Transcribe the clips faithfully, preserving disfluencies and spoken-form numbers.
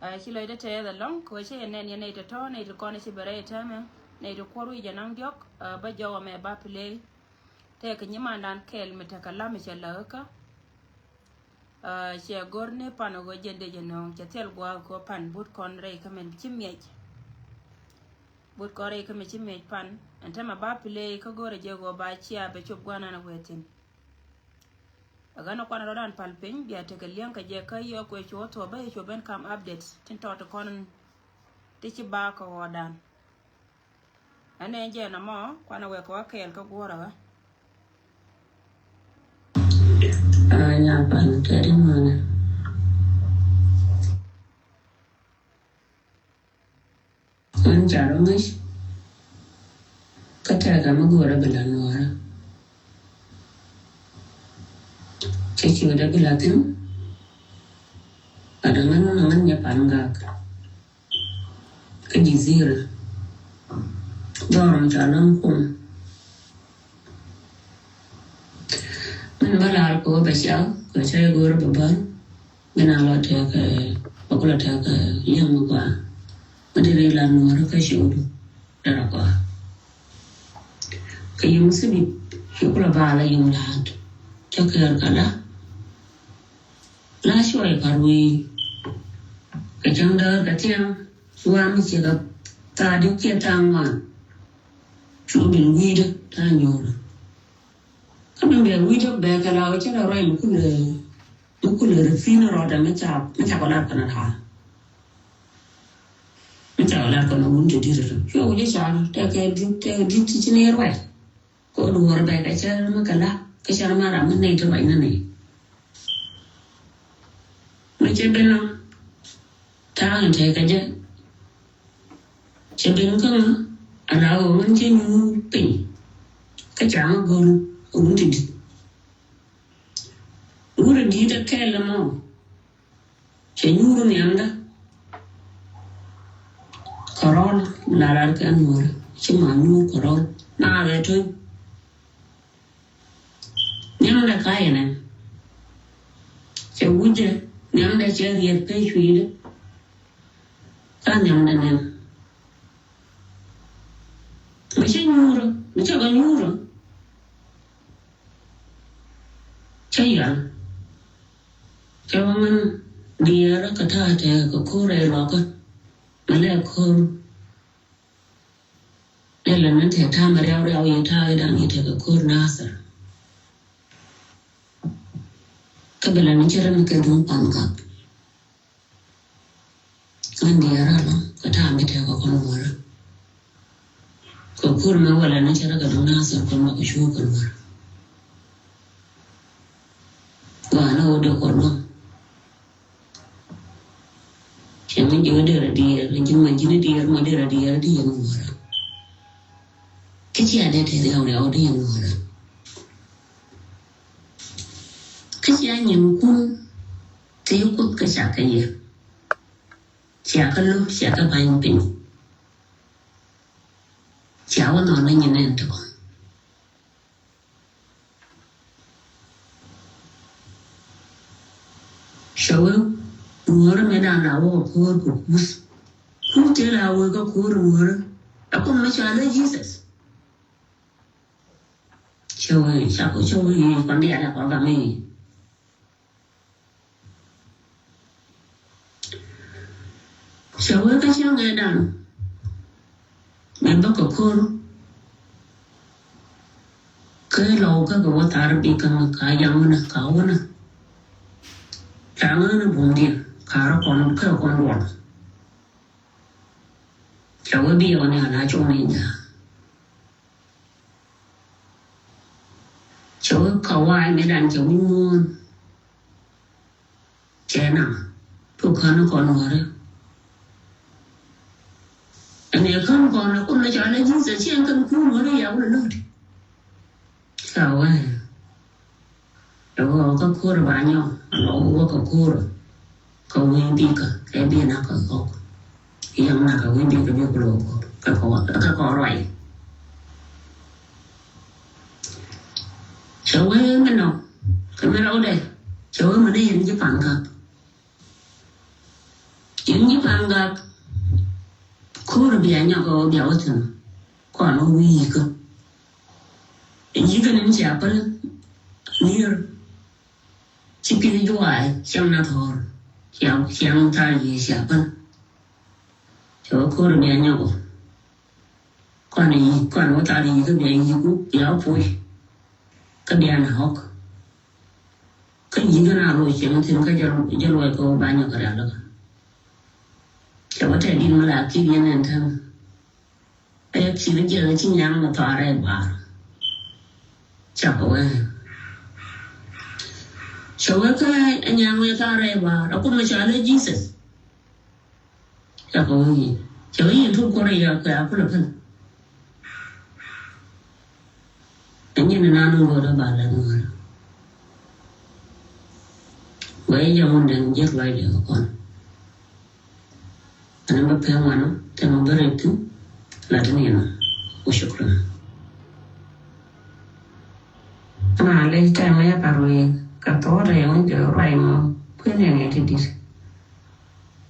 Ci lɔcdä tɛth ɛlɔ̱ŋ kɛ ɣöö cä yɛ nɛn yɛ nɛy tɔ̱tɔ̱, nɛy ti kɔn ci bɛ rɛy täämɛ, nɛy ti kuɔr wi̱c ɛnaŋ diɔ̱k. Bä jɔwä mɛ ba play. Tëëkɛ nyimandan kɛɛl mi tekɛ la̱m mi cɛ läk kä. Cɛ go̱r ni pan ɣöö jɛn dee jɛ nööŋ, cɛ thil gua̱a̱k kɛ ɣöö pan but kɔn rɛy kä mɛn ci miɛc. But kɔn rɛy kä mɛn ci miɛc pan. Ɛn täämɛ ba play kä go̱rɛ jɛ ɣöö ba cia bɛ cop gua̱a̱r nan a wee thi̱n. Ɛ ɣän ɛ kuan rɔ̱dan pal piny, bia tekɛ li̱eŋ kɛ jɛ kä yɔk kuɛ cuɔ thuɔ̱k bä yɛ cuɔ ben kam update tin tɔt kɔn ti ci ba kɛ ɣɔɔdan. Ɛn ɛ jɛ nɔmɔ kuan ɛ wek kɛ wä kɛɛl kä guɔ̱rä ɣä. Aa, nya pal kɛ di mɔnɛ. Ɣän ca rɔ ŋäc kä tɛɛkä mi go̱o̱rä bi la nuɔɔrä. Cɛ ciötdä bi la thi̱n. Kä däŋ ɣän ɣän nyɛ pal ŋak kä jizira. Dhɔr mi ca lɔ̱ŋ kum. Min bä lar kɛ wä bɛ cia kɛ cä yɛ go̱o̱rä bɛ bär. Bi na lɔ tɛk, bɛ kulɛ tɛk liɛŋ mi gɔaa. Mi deri la nuɔɔri kä ciötdu dara gɔaa. Kɛ yum thibit ci kulɛ ba la yum la̱a̱t. Cä kɛɛr kɛ la la cuɔy kar wi̱i̱. Kɛ cäŋ däär kɛ tiɛŋ cuam cikɛ thaadi ciɛ ta̱a̱ ŋuan. Cu bin wi̱i̱dä ta̱a̱ nyuurä. Kä min bɛ wi̱i̱dä bɛ kɛ la wä cä rɔ ruac mi kulɛ mi kulɛ rɛ thi̱n rɔɔdɛ mi ca mi ca kɔ lat kɔn raa. Mi ca kɔ lat kɔn wun te di̱t rɛ cuɛ wä jɛ ca tɛkɛ di̱t tɛkɛ di̱t ti ci ni ruac. Kɛ wä duɔɔr bɛ kɛ cɛ mi kɛ la kɛ cɛ ma ram mi nɛy ti ruac ni nɛy. Mi cɛ ben nɔ ta̱a̱ in tɛkɛ jɛ. Cɛ ben kä ŋa ala ɣöö ŋän cɛ nyuur piny. Kä ca ŋä go̱l ɣöö wun ti di̱t. Wurɛ di̱i̱t ɛ kɛɛl ɛmɔ. Cɛ nyuur nhiamdä. Kɛ rɔl la lar kɛ nuɔr ci ma nyuur kɛ rɔl na rɛ tuny. Nhiamdɛ ka yɛ nɛn. Cɛ wujɛ nhiamdɛ cɛ riɛt pɛ cui̱dɛ. Ka nhiamdɛ nɛn. Mi cɛ nyuurä mi cɛ kɛ nyuurä. Cä yɔl cä wä ŋän diɛɛrä kɛ ta̱a̱ tɛɛk kɛ ko̱r ɛ luakä. Mɛ lɛ ko̱r lɛ lɛ ni tɛɛ ta̱a̱ mɛ riaw riaw yɛ ta̱a̱ idan yɛ tɛɛk kɛ ko̱r Nathir. Kä bɛ lɛ ni cɛ rɛ mi kɛ duŋ pan gak. Ŋän diɛɛrä lɔ kɛ ta̱a̱ mi tɛɛk kɛ kɔn wärä. Kɛ kur mɛ wala ni cɛ rɛ kɛ duŋ Nathir kɛ mɛ kɛ cuɔ kɛ wärä. Gɔaa ni wä dee kɔn lɔ. Cɛ mi ji̱ wä dee rɛ diɛɛr ji̱ ma ji̱ ni diɛɛr ma dee rɛ diɛɛr diɛɛr wärä. Kä cia dee tɛɛr yɔw yɔw diɛɛr wärä. Kä cia nyinkun tëë Kuoth kä ca kɛ yɛ. Cia kä lo̱k cia kä ba̱ny piny. Cia wä nhɔn ni nyin nɛn tɔ̱. Cɛ wee nuɔ̱ɔ̱rä mëë dan la wä kɛ ko̱o̱r kɛ kuth. Kuth tëë la wee kä ko̱o̱r nuɔ̱ɔ̱rä. Ɛ kum mi ca lɛ Jesus. Cɛ wee ca kɔ cɛ wee kɔn diaal ɛ kɔ gam i̱. Cɛ wee kä cäŋ ëëdan mɛ bä kɛ ko̱r. Kä lɔw kä kɛ wä thar bi kä ka yaŋ wä na ka wä na. Ca ŋä ni bum diɛn ka rɔ kɔn kä kɔn duɔl. Cɛ wee bi yɔn ya la cuŋ ni ja. Cɛ wee ka wa̱a̱ mi dan cɛ wi̱i̱ muɔ̱ɔ̱n. Cɛ naŋ tu kän kɔn wärä. Ɛn ɛ kän kɔn kun na cɔal ɛ Jesus cɛ kän kun wärä ya wä lät. Ka wä ɛ wä kä ko̱r ba nyɔ a lɔ wä kä ko̱r. Kä wi̱i̱ bikɛ kɛ bi na kä kɔk. Yɛm na kä wi̱i̱ bikɛ bi kulo kɔk kä kɔ kä kɔ ruay. Cɛ wee mi nɔ kɛ mi rɛwdɛ cɛ wee mi ni yɛn ji̱ paŋ kap. Cin ji̱ Pa̱a̱ŋ Gak ko̱r bia nyɔk ɔ bia wä thi̱n. Kɔn wä wi̱i̱ kä. Yi̱ kä ni cia päl ni̱i̱r. Ci pi̱th jua̱a̱ ciaŋ na thɔɔr. Cia ciaŋ thar yi̱ cia päl. Cɛ wä ko̱r bia nyɔk ɔ. Kɔn yi̱ kɔn wä thar yi̱ kä bia yi̱ ku bia wä puc. Kä bia na ɣɔk. Kä yi̱ kä na loc cieŋ thi̱n kä jɛ luɔc kɛ wä ba nyɔk kɛ rial kä. Cɛ wä tɛ dit mi la kik yɛn ɛn tɛn. Ɛ ki̱n jiɛn ci nyaŋ mi thɔarɛ bar. Cakɛ wee. Cɛ wee kä ɛ nyaŋ mi thɔarɛ bar a kun mi ca lɛ Jesus. Cakɛ wee yi cɛ wee yi tuk kuɔrɛ yɛ kɛ a kulɛ pɛn. Ɛ nyin nan ŋo̱o̱dä ba lɛ ŋo̱o̱dä. Wee jɛ ŋun den jek lɔcdɛ kɛ kɔn. Ɛn bä pɛn wanɔ tɛmɛ bä rɛp thin. La tin yɛn wa shukran. Ma lɛ tɛmɛ ya ka ruɛ ka thɔɔrɛ ŋun jɛ ruay mɔ kui̱n yɛn yɛ ti dit.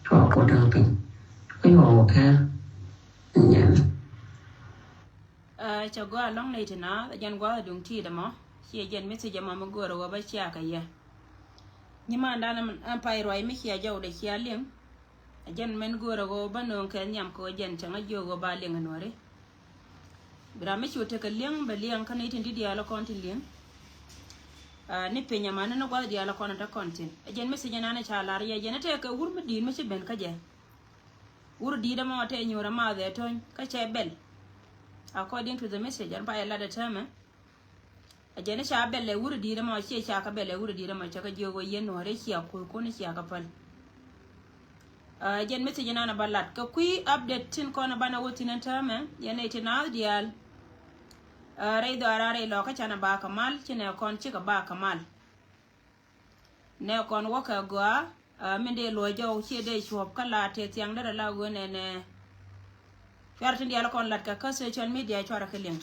Tuɔ ko dɔŋ piny. Kui̱ wɔ wɔ kɛɛl. Nyɛn. Cɛ gɔaa lɔ̱ŋ nɛy ti naath ɛ jɛn gua̱a̱th ɛ duŋ ti̱i̱t ɛmɔ. Ciɛ jɛn message ɛmɔ mi go̱o̱rɛ ɣöö bä cia kɛ yɛ. Nyimandan ɛn pay ruac mi cia jɔwdɛ cia liŋ. Ɛ jɛn mɛn go̱o̱rɛ ɣöö bä nööŋ kɛ nhiam kɛ ɣöö jɛn cäŋ a jiök ɣöö ba liŋ ɛ nuɔ̱ɔ̱ri. Bi ram mi cu tekɛ liŋ bɛ liɛŋ kä nɛy tin ti diaal ɛ kɔn tin liŋ. Ni piny ɛmani ni gua̱th diaal ɛ kɔn ɛ te kɔn thi̱n ɛ jɛn message ɛnan ɛ ca lar yɛ jɛn ɛ tɛkɛ wur mi di̱i̱t mi ci ben kä jɛ. Wur di̱i̱t ɛmɔ tɛ nyuur ɛ maath ɛ töny kä cɛ bɛl. According to the message ɛn pay ɛ lat ɛ täämɛ. Ɛ jɛn i̱ ca bɛl ɛ wur di̱i̱t ɛmɔ ciɛ ca kä bɛl ɛ wur di̱i̱t ɛmɔ cɛ kä jiök ɣöö yɛn nuɔ̱ɔ̱ri cia kuth kun i̱ cia kä päl. Ɛ jɛn message inan ɛ ba lat kɛ kui̱ update tin kɔn ɛ banɛ wä thi̱n ɛn täämɛ yɛn nɛy ti naath diaal. Ɛ rɛy dhɔaaran rɛy lɔkä canɛ ba kɛ mal ci nɛ kɔn cikɛ ba kɛ mal. Nɛ kɔn wä kɛ gɔaa. Min dee luɔc jɔw ciɛ dee cuɔp kä la tëë thiaŋ derɛ la ɣöö nɛnɛ. Cuarɛ tin diaal kɔn lat kɛ kä social media cuarɛ kɛ liŋ.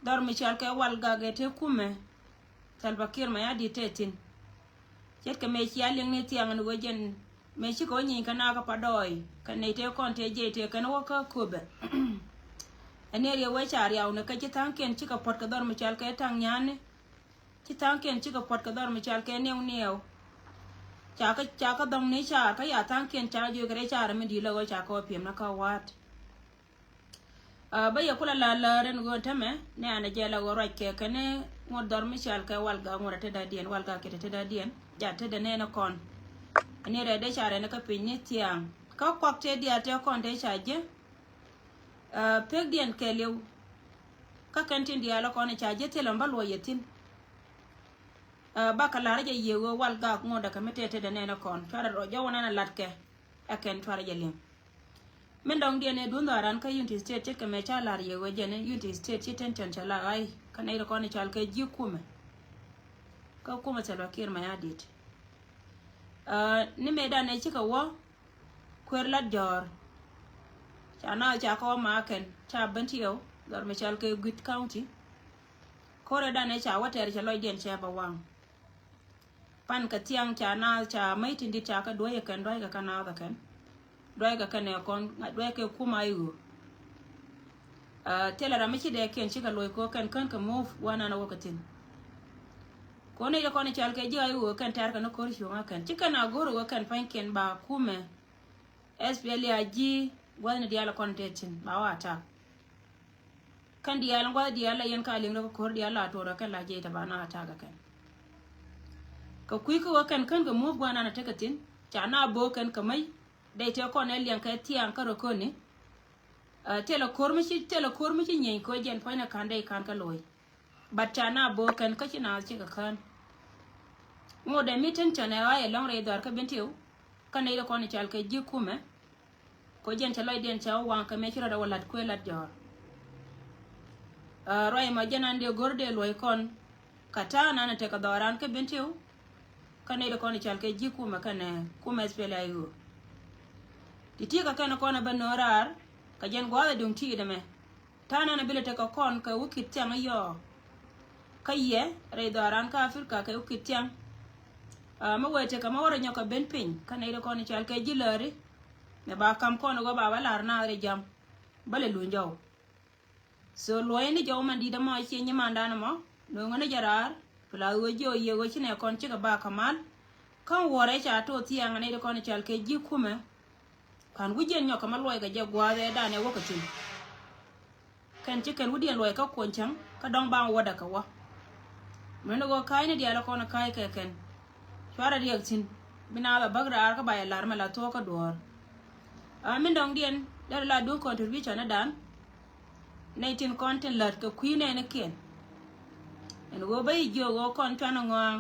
Dhɔr mi cɔal kɛ Walgak ɛ tëë kumɛ. Salva Kiir Mayardit tëë thi̱n. Ce̱tkɛ mëë cia liŋ ni thiaŋ ni ɣöö jɛn mëë cikɛ wä nyiny kɛ nakä pa dɔɔy kɛ nɛy tëë kɔn tëë jiɛc tëë kɛn wä kä köpɛ. Ɛ ni riɛ wee ca riaw ni kä ci tha̱a̱ŋkiɛn cikɛ puɔ̱t kɛ dhɔr mi cɔal kɛ Taŋ Nyani. Ci tha̱a̱ŋkiɛn cikɛ puɔ̱t kɛ dhɔr mi cɔal kɛ niɛw niɛw. Ca kä ca kä dhɔŋni caar kä ya tha̱a̱ŋkiɛn ca jiök kɛ rɛy caar mi di̱i̱t lɛ ɣöö ca kɛ wä piɛm na kä wa̱a̱t. Bä yɛ kulɛ la läär ɛn ɣöö tämɛ ni an ɛ jɛ la ɣöö ruac kɛ kɛn ŋuɔ̱t dhɔr mi cɔal kɛ Walgak ŋuɔ̱t ɛ tetdadiɛn Walgak kɛ tetdadiɛn ja tetdɛ nɛɛni kɔn. Ni rɛɛdɛ ca rɛɛni kä piny ni thiaŋ kä kuak tëë diaal tëë kɔn tëë ca jiɛ. Pekdiɛn kɛɛliw kä kɛn tin diaal kɔn ca jiɛ thilɛ mi bä luɔc yɛ thi̱n. Bakɛ la̱r jɛ yiëë ɣöö Walgak ŋotdɛ kɛ mi tëë tetdɛ nɛɛni kɔn cuarɛ rɔ jɔwä nan a latkɛ. Ɛ kɛn cuarɛ jɛ liŋ. Min dɔŋdiɛn ɛ duundhɔaran kä Unity State ce̱tkɛ mɛ ca la̱r yiëë ɣöö jɛn Unity State ci tension cɛ la ɣa̱c kä nɛy ti kɔn i̱ cal kɛ ji̱ kumɛ. Kä kumɛ Salva Kiir Mayardit. Ni mëëdan ɛ cikɛ wä kuer lat jɔ̱ɔ̱r. Ca na ca kɔ ma kɛn ca ben ti ɣɛw dhɔr mi cal kɛ Guit County. Ko̱rɛ dan ɛ ca wä tɛɛr cɛ lɔcdiɛn cɛ bɛ waŋ. Pan kɛ thiaŋ ca naath ca mäc tin dit ca kɛ duäc ɛ kɛn duackɛ kɛ naath ɛ kɛn. Duackɛ kɛn ɛ kɔn duackɛ kum a i̱ ɣöö. Thilɛ ram mi ci dɛɛkiɛn cikɛ loc kɛ kɛn kän kɛ move guanan ɛ wä kɛ thi̱n. Kɔn i̱ kɔn i̱ cɔal kɛ ji̱ a i̱ ɣöö kɛn tɛ̈r kɛn i̱ ko̱r cuŋ a kɛn ci kɛn a go̱r ɛ wä kɛn pa̱nykiɛn ba kumɛ. S P L A G gua̱thni diaal kɔn tëë thi̱n ba wä attack. Kɛn diaal in gua̱th diaal la yɛn ka liŋ rɛ kä ko̱r diaal la tuɔɔr kɛn la jiɛc tɛ ba na attack kɛn. Kɛ kui̱ kä wä kɛn kän kɛ muɔ̱th gua̱nan a tekɛ thi̱n ca na bo̱o̱k kɛn kɛ mäc. Dee tëë kɔn ɛ liɛŋ kɛ thiaŋ kä rɔ köni. Thilɛ ko̱r mi ci thilɛ ko̱r mi ci nyieny kɛ wä jɛn puɔ̱nynɛ ka̱n dee ka̱n kä lo̱c. But ca na bo̱o̱k kɛn kä ci naath cikɛ kään. Ŋot dee mi tension ɛ ɣa̱c ɛlɔ̱ŋ rɛy dhɔaar kä Bentiu. Kä nɛy ti kɔn i̱ cal kɛ ji̱ kumɛ. Kɛ jɛn cɛ lɔcdiɛn cɛ wä waŋ kɛ mëë ci rɔ̱t ɛ wä la̱t kuëë la̱t jɔ̱ɔ̱r. Ruac ɛmɔ jɛn an dee go̱r dee luɔ̱c kɔn. Kɛ ta̱a̱ nan ɛ tekɛ dhɔaaran kä Bentiu. Kä nɛy ti kɔn i̱ cal kɛ ji̱ kumɛ kɛnɛ kumɛ S P L A I O. Ti ti kɛ kɛn kɔn ɛ bä nööŋ raar kɛ jɛn gua̱a̱th ɛ duŋ ti̱i̱t ɛmɛ. Ta̱a̱ nan ɛ bilɛ tekɛ kɔn kɛ wä ki̱t thiaŋ i̱ yɔɔ. Kä yɛ rɛy dhɔaaran kä Africa kɛ wä ki̱t thiaŋ. Aa, mi wee tekɛ ma wä rɔ nyɔk kɛ ben piny kä nɛy ti kɔn i̱ cɔal kɛ ji̱ lääri. Mɛ ba kam kɔn i̱ ɣöö ba bä la̱r naath rɛy jam bä lɛ luny jɔw. So luɔyni jɔw man di̱t ɛmɔ ci nyimandan ɛmɔ nööŋä ni jɛ raar. Pla ɣöö jiɛ ɣöö yiëë ɣöö ci nɛ kɔn cikɛ ba kɛ mal. Kä wuɔrɛ ca to̱ thiaŋ nɛy ti kɔn i̱ cɔal kɛ ji̱ kumɛ. Ka̱n wi̱c jiɛn nyɔk kɛ ma luɔy kɛ jɛ gua̱a̱th ɛ danɛ wä kɛ thi̱n. Kɛn ci kɛn wi̱diɛn luɔc kä kuɔny cäŋ kä dɔ̱ŋ baŋ wädä kɛ wä. Mɛn ɣöö ka̱a̱cni diaal kɔn ka̱a̱c kɛ kɛn. Cuarɛ riɛk thi̱n bi naath a bäk raar kä ba yɛ la̱r mɛ la thuɔ̱k kä duɔ̱ɔ̱r. A min dɔ̱ŋdiɛn dee la duŋ contribution ni dan. Nɛy tin kɔn tin lät kɛ kui̱ nɛɛnikiɛn. Ɛn ɣöö bä yi jiök ɣöö kɔn cuan aŋɔaŋ.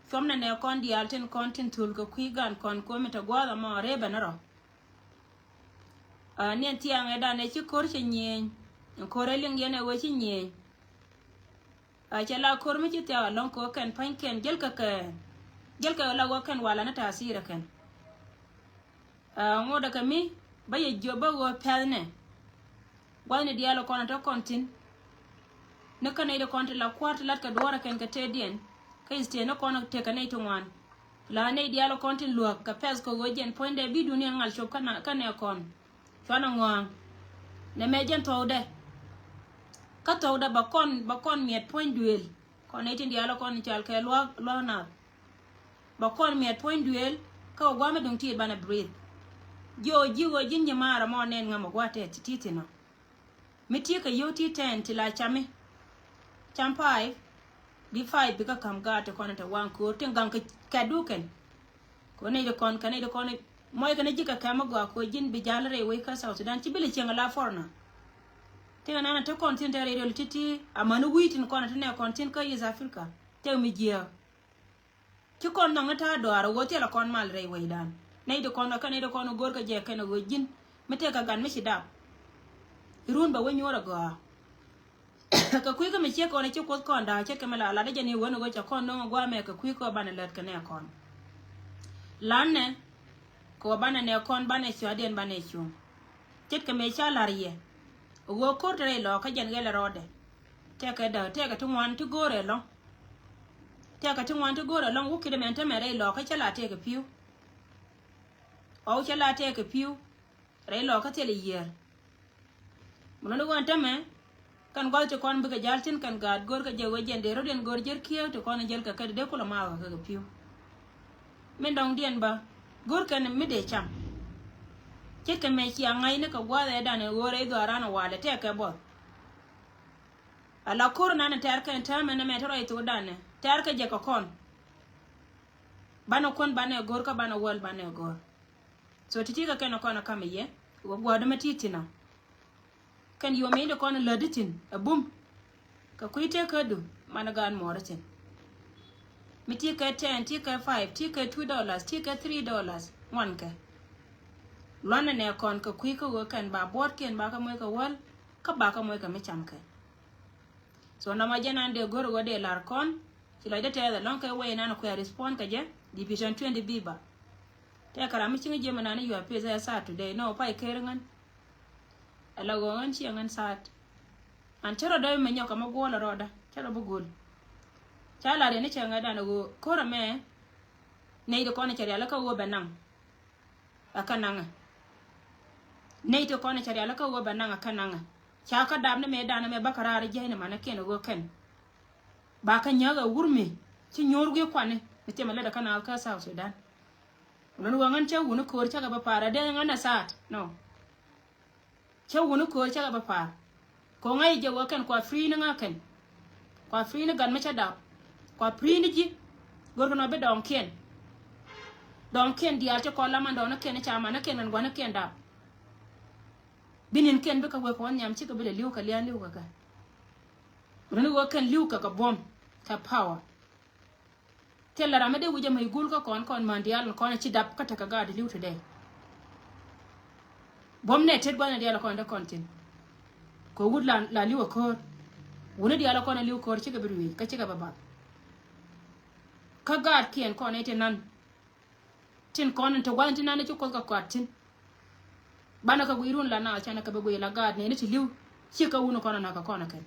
Cuɔm nɛ nɛ kɔn diaal tin kɔn tin thul kɛ kui̱ gan kɔn komi te gua̱a̱th ɛmɔ rëë ben rɔ. A niɛn thiaŋɛ danɛ ci ko̱r cɛ nyieny. Ɛn ko̱r ɛ liŋ yɛn ɛ wee ci nyieny. A cɛ la ko̱r mi ci thiaŋ alɔŋ ko̱ kɛn pa̱nykiɛn jälkɛ kɛ jälkɛ la wä kɛn walɛ ni ta̱a̱ thi̱i̱rɛ kɛn. A ŋot ɛ kɛ mi bä yɛ jiöp bä ɣöö pɛ̈thnɛ. Gua̱thni diaal kɔn ɛ te kɔn thi̱n. Ni kä nɛy ti kɔn ti la kua̱r ti lat kɛ duɔ̱ɔ̱rɛ kɛn kɛ tëëdiɛn. Kä i̱ thiëëni kɔn tekɛ nɛy ti ŋuan. La nɛy diaal kɔn tin luäk kɛ pɛ̈th kɛ ɣöö jɛn puɔ̱nydɛ bi dunia ŋal cop kä nɛ kɔn. Cuanɛ ŋɔ̱a̱ŋ nɛ mɛ jɛn thɔwdɛ. Kä thɔwdɛ ba kɔn ba kɔn miɛt puɔ̱ny duëël. Kɔn nɛy tin diaal kɔn cal kɛ lua̱a̱k lua̱a̱k nath. Ba kɔn miɛt puɔ̱ny duëël kä gua̱a̱mɛ duŋ tiit banɛ breathe. Ji̱ ɣöö ji̱ ɣöö ji̱n nyimaarä mɔ nɛn ŋämɛ gua̱a̱tɛ ti ti thinɔ. Mi ti kɛ yio̱w ti ten ti la cami. Cam five. Bi five bikɛ ka̱m gaat ti kɔn te waŋ ko̱o̱r tin gaŋ kɛ kɛt du kɛn. Kɛ nɛy ti kɔn kɛ nɛy ti kɔn mɔc kɛn ji̱ kɛ kɛm mi gɔaa ko̱o̱r ji̱n bi ja̱l rɛy wec kä South Sudan ci bi lɛ cieŋ ala foreigner. Ti kɛ nɛn a te kɔn thin te rɛy riol ti ti amäni wi̱i̱ tin kɔn a te nɛ kɔn thin kä East Africa. Tëk mi jiääk. Ci kɔn nhɔŋ ni ta̱a̱ dɔaar a ɣöö thilɛ kɔn mal rɛy wecdan. Nɛy ti kɔn kä nɛy ti kɔn go̱o̱r kä jɛ kɛn a ɣöö ji̱n mi tëëk kɛ gat mi ci dap. Irun bɛ wä nyuɔ̱ɔ̱r a gɔaa. Kɛ kui̱ kä mi ciek kɔn a ci kuoth kɔn da̱a̱ ce̱tkɛ mi la lat jɛ ni wen a ɣöö ca kɔn no̱ŋ a gua̱a̱mɛ kɛ kui̱ kä banɛ lät kɛ nɛ kɔn. Lanɛ kɛ ɣöö banɛ nɛ kɔn banɛ cua̱diɛn banɛ cuŋ. Ce̱tkɛ mi ca la̱r yɛ a ɣöö ko̱r te rɛy lɔɔk kä jɛn ɣɛl a rɔɔdɛ. Tɛkɛ däk tɛkɛ ti ŋuan ti go̱o̱rɛ lɔ̱ŋ. Tɛkɛ ti ŋuan ti go̱o̱rɛ lɔ̱ŋ wä ki̱t ɛmɛn te mɛ rɛy lɔɔkä cä la tɛkɛ pi̱w. Ɔw cä la tɛkɛ pi̱w. Rɛy lɔɔkä thilɛ yiëër. Mi lɔ̱n i̱ ɣöö ɛn te mɛ kɛn gua̱th ti kɔn bikɛ ja̱l thi̱n kɛn gaat go̱o̱rkɛ jɛ ɣöö jɛn dee rɔ̱diɛn go̱o̱r jär kiɛɛw ti kɔn jälkɛ kɛ dee kulɛ maakɛ kɛ kɛ pi̱w. Min dɔ̱ŋdiɛn bä go̱o̱r kɛn mi dee cam. Ce̱tkɛ mɛ cia ŋa̱cni kɛ gua̱a̱th ɛ danɛ ɣöö rɛy dhɔaaran ɛ walɛ tɛkɛ buɔth. Ala ko̱r nanɛ tɛ̈r kɛn täämɛ nɛmɛ te rɔy thokdan ɛ tɛ̈r kɛ jɛ kɛ kɔn. Banɛ kuän banɛ go̱r kä banɛ wäl banɛ go̱r. So ti̱ti̱ kɛ kɛn kɔn ɛ ka̱mɛ yɛ wä gua̱a̱r dämɛ ti̱i̱ thi̱n ɔ. Kɛn yom in ti kɔn ɛ lätdi thi̱n ɛ bum. Kɛ kui̱ tëë kädu man ɛ gaat muɔɔr thi̱n. Mi ti kɛ ten, ti kɛ five, ti kɛ two dollars, ti kɛ three dollars ŋuan kɛ. Luanɛ nɛ kɔn kɛ kui̱ kä ɣöö kɛn ba buɔ̱ɔ̱tkiɛn ba kɛ moc kɛ wäl. Kä bakä moc kɛ mi cam kɛ. So nɔmɔ jɛn an dee go̱r ɣöö dee lar kɔn ci lɔcdä tɛɛth ɛlɔ̱ŋ kɛ wee nan kuɛɛ respond kɛ jɛ. Division twenty biba. Tɛɛkɛ ram mi cieŋ jiɛmɛ nan yua̱ pith ɛ saat today nɔ pay ker ŋän. Ɛlɛ ɣöö ŋän ciɛ ŋän saat. An cä rɔɔdä mi mɛ nyɔk kɛ mi guɔl ɛ rɔɔdä cä rɔ bi go̱l. Ca lar yɛn ni cɛ ŋädan ɛ ɣöö ko̱r ɛmɛ. Nɛy ti kɔn cɛ rial kä ɣöö bɛ naŋ. Ɛ kä naŋɛ. Nɛy ti kɔn cɛ rial kä ɣöö bɛ naŋɛ kä naŋɛ. Ca kä dap ni mëë danɛ mɛ bäkä raar jiɛc ni manɛ kiɛn ɣöö kɛn. Ba kä nyääk ɛ wur mi ci nyuur gui̱ kuani mi thiɛmɛ lätdɛ kä naath kä South Sudan. Lun ɣöö ŋän cä wuni ko̱o̱r cä kɛ bä pa̱a̱r ɛ dee ŋän ɛ saat nɔ. Cä wuni ko̱o̱r cä kɛ bä pa̱a̱r. Kɛ ŋa̱c jɛ wä kɛn kua free ni ŋa̱ kɛn. Kua free ni gat mi cä dap. Kua free ni ji̱. Go̱rkɛ nɔ bi dɔɔŋkiɛn. Dɔɔŋkiɛn diaal cä kɔn la man dɔɔŋnikiɛn ca manikiɛn kɛn gua̱nikiɛn dap. Bi ni̱nkiɛn bikɛ wek kɛ wä nhiam cikɛ bi lɛ li̱w kɛ lia̱a̱n li̱w kɛ kɛ. Rin wä kɛn li̱w kɛ kɛ buɔ̱m kɛ power. Thilɛ ram mi dee wi̱c ɛmɛ i̱ gul kä kɔn kɔn män diaal kɔn ci dap kä tekɛ gaat li̱w today. Buɔ̱m nɛ tet gua̱thni diaal kɔn dee kɔn thi̱n. Kɛ wut la, la li̱w ɛ ko̱o̱r. Wuni diaal kɔn ɛ li̱w ko̱o̱r cikɛ bi ruëëc kä cikɛ bi bath. Kä gaatkiɛn kɔn i̱ ti nan. Tin kɔn in te gua̱thni ti nan i̱ ci kuoth kɛ kɔat thi̱n. Banɛ kɛ guiy run la naath canɛ kɛ bi guiy la gaat nɛɛni ti li̱w. Cikɛ wuni kɔn ɛ na̱k kɛ kɔn ɛ kɛn.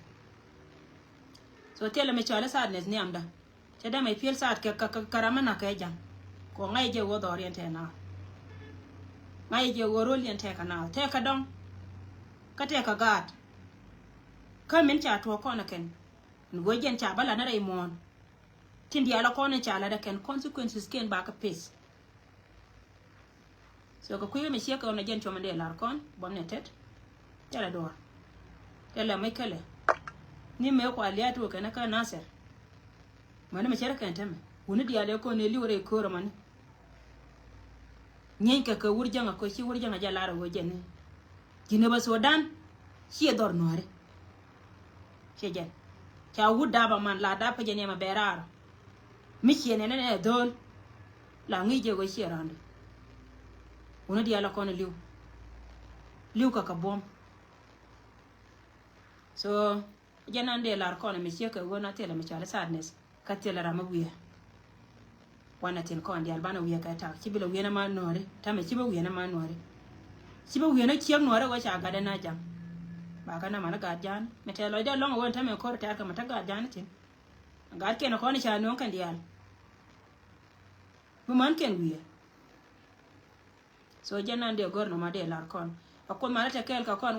So thilɛ mi cɔali sadness nhiamdä. Cɛ dee mɛ piel saat kɛ kɛ kɛ ram mi nak kɛ ja̱ŋ. Kɔ ŋa̱c jɛ ɣöö dhɔriɛn tɛɛ naath. Ŋa̱c jɛ ɣöö roliɛn tɛɛ kɛ naath tɛɛ kɛ dɔ̱ŋ. Kä tɛɛ kɛ gaat. Kä min ca tuɔɔk kɔn ɛ kɛn. Ɛn ɣöö jɛn ca bä lat ni rɛy muɔ̱ɔ̱n. Tin diaal ɛ kɔn in ca lat ɛ kɛn consequences kiɛn bakɛ face. So kɛ kui̱ mi ciek kɛ ɣän a jɛn cuɔmɛ dee lar kɔn buɔm ni tet. Thilɛ duɔ̱ɔ̱r. Thilɛ mi kɛlɛ. Ni mëë kua lia̱a̱t wä kɛn kä Nasir. Mäni mi cɛ rɛ kɛn tämɛ wuni diaal ɛ kɔn ɛ li̱w rɛy köör mäni. Nyieeny kɛ kɛ wur jäŋä kɛ ci wur jäŋä jɛ lar ɛ wä jɛn ni. Jinub Sudan ciɛ dhɔr nuääri. Ciɛ jɛn ca wut dap aman la dap kä jɛ niɛmɛ bɛ raar. Mi ciɛ nɛnɛ nɛ dhöl. La ŋi̱i̱c jɛ ɣöö ciɛ rɔ̱ndɛ. Wuni diaal a kɔn li̱w. Li̱w kä kä buɔ̱m. So jɛ nan dee lar kɔn mi ciek kɛ ɣöö na thilɛ mi cɔal i̱ sadness. Kä thilɛ ram mi wiee. Wanɛ thin kɔn diaal banɛ wiee kɛ tak ci bi lɛ wiee nɛ ma nuɔ̱ɔ̱ri. Tamɛ ci bi wiee nɛ ma nuɔ̱ɔ̱ri. Ci bi wiee nɛ ciek nuɔ̱ɔ̱ri ɣöö ca gat ɛn a ja̱ŋ. Ba kä nɛ man i̱ gat ja̱a̱n mi tɛɛ lɔcdɛ lɔ̱ŋ ɣöö ɛn tämɛ ko̱r tɛ̈r kɛ mi te gat ja̱a̱n i̱ thi̱n. Gat kiɛn kɔn i̱ ca nööŋ kɛn diaal. Bi män kɛn wiee. So jɛn nan dee gör nɔmɔ dee lar kɔn. A kuoth malä te kɛɛl kɛ kɔn